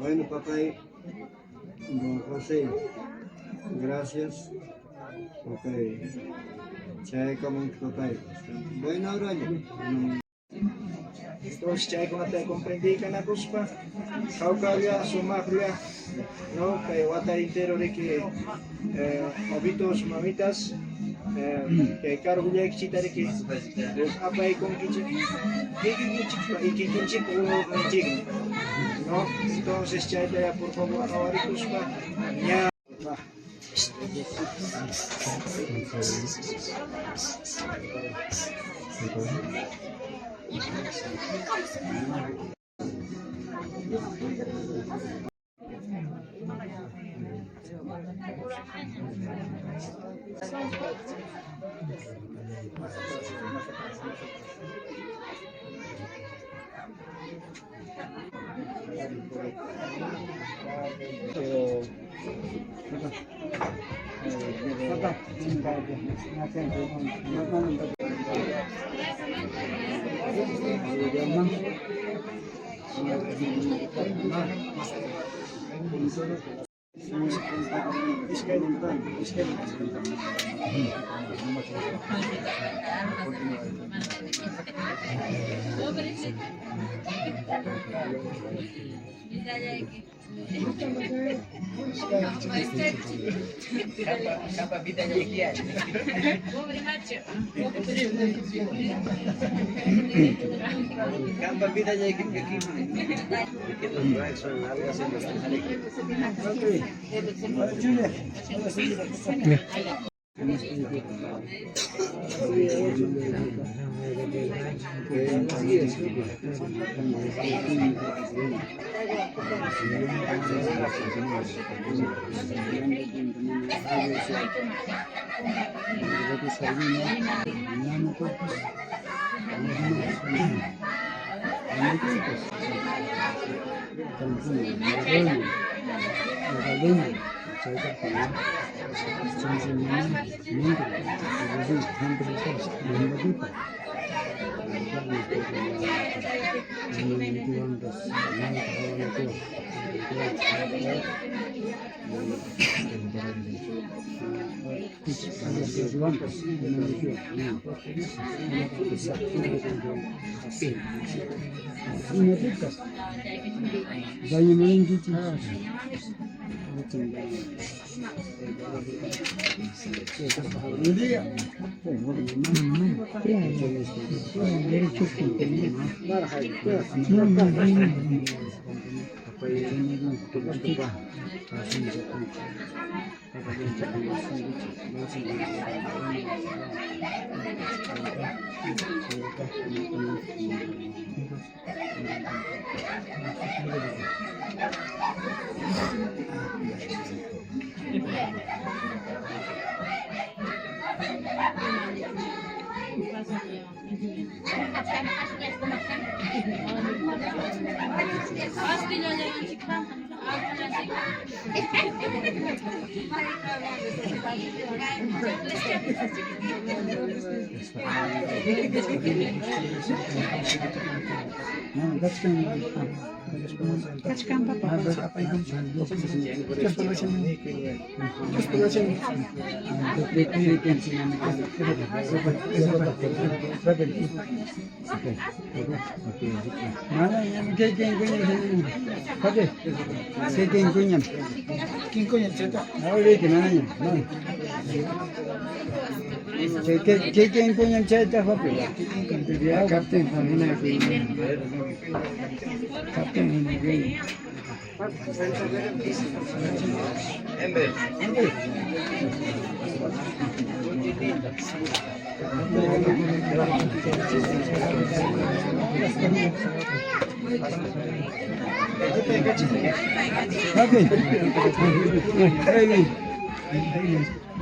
Bueno, papay, don José, gracias. Ok, chayakamunki papay. Buena horalla. Entonces chaykunata comprendikanakuspa hawkalla sumaqlla no kay wata entero riki papitos mamitas kay cargollaykichikta riki apaykunkichik kikinkichikpa y kikinchikpa unurninchikmi no entonces chaytaya por favor qhawarikuspa ña.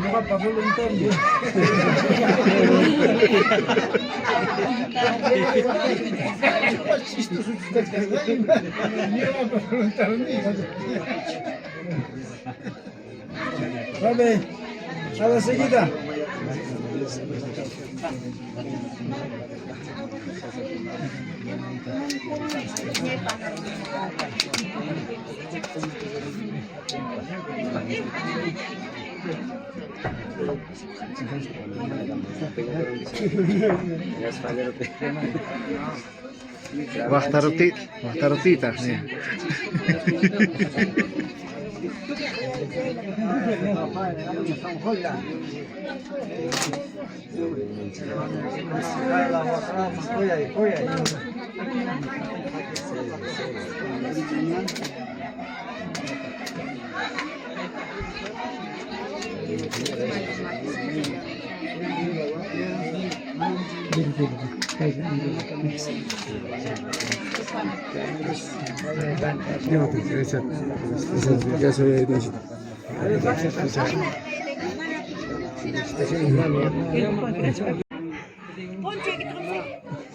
Ñuqapa voluntario. Ñuqapa voluntario. Vale, a la seguida. Waqtarutita.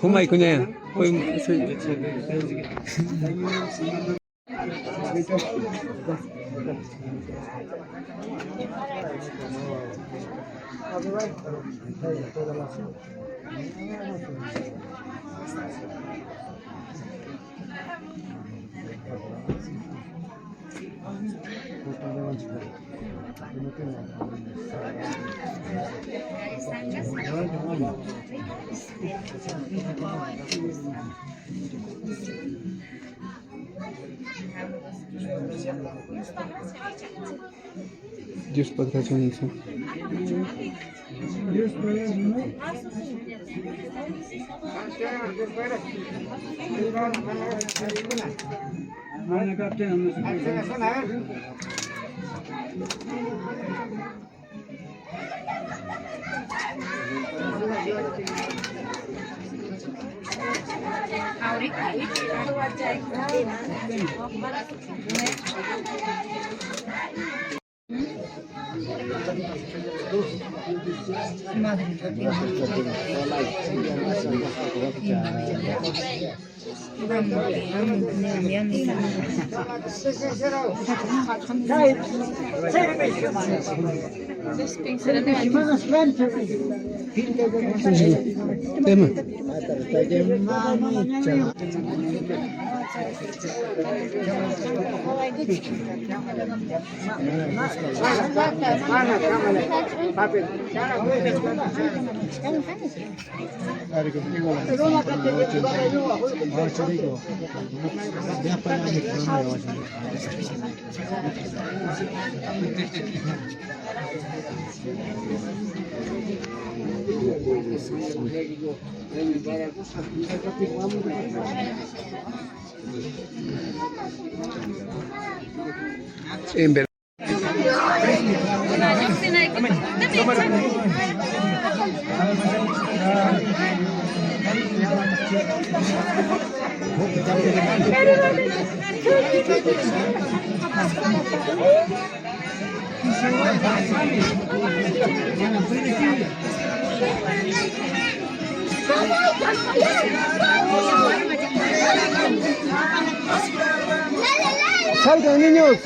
Humay kunya. Dios patrocina. Tema. En verdad. ¡Salgan, niños!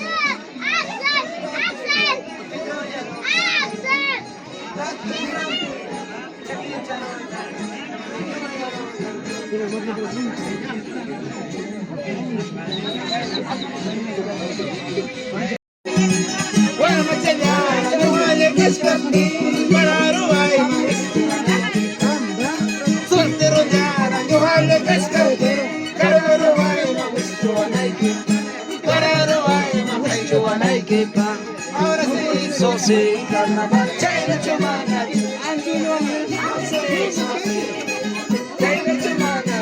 Ahora se hizo sí, carnaval, Chayna chumana, se hizo Chayna chumana,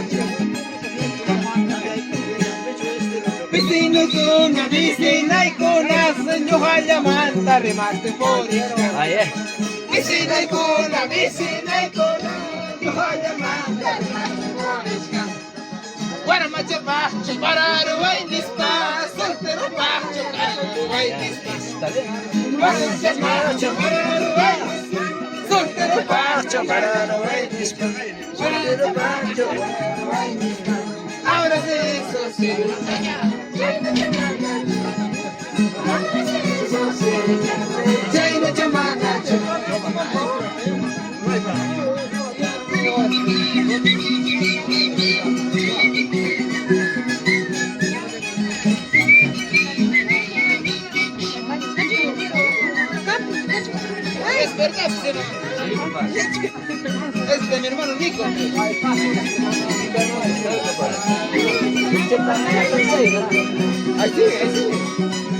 Vecino con vecina y con ñuqallamanta rimaste por Vecina y con vecina y con ñuqallamanta rimaste por Guaramacha pacho, pararuay nispa, soltero pacho, cararuay nispa. Guaramacha pacho, pararuay nispa, soltero pacho, pararuay nispa, soltero pacho, pararuay nispa. Ahora se hizo sí. Chayna chamana, Es verdad, ¿sí o no? Es de mi hermano Nico. Ahí sigue, ahí sigue.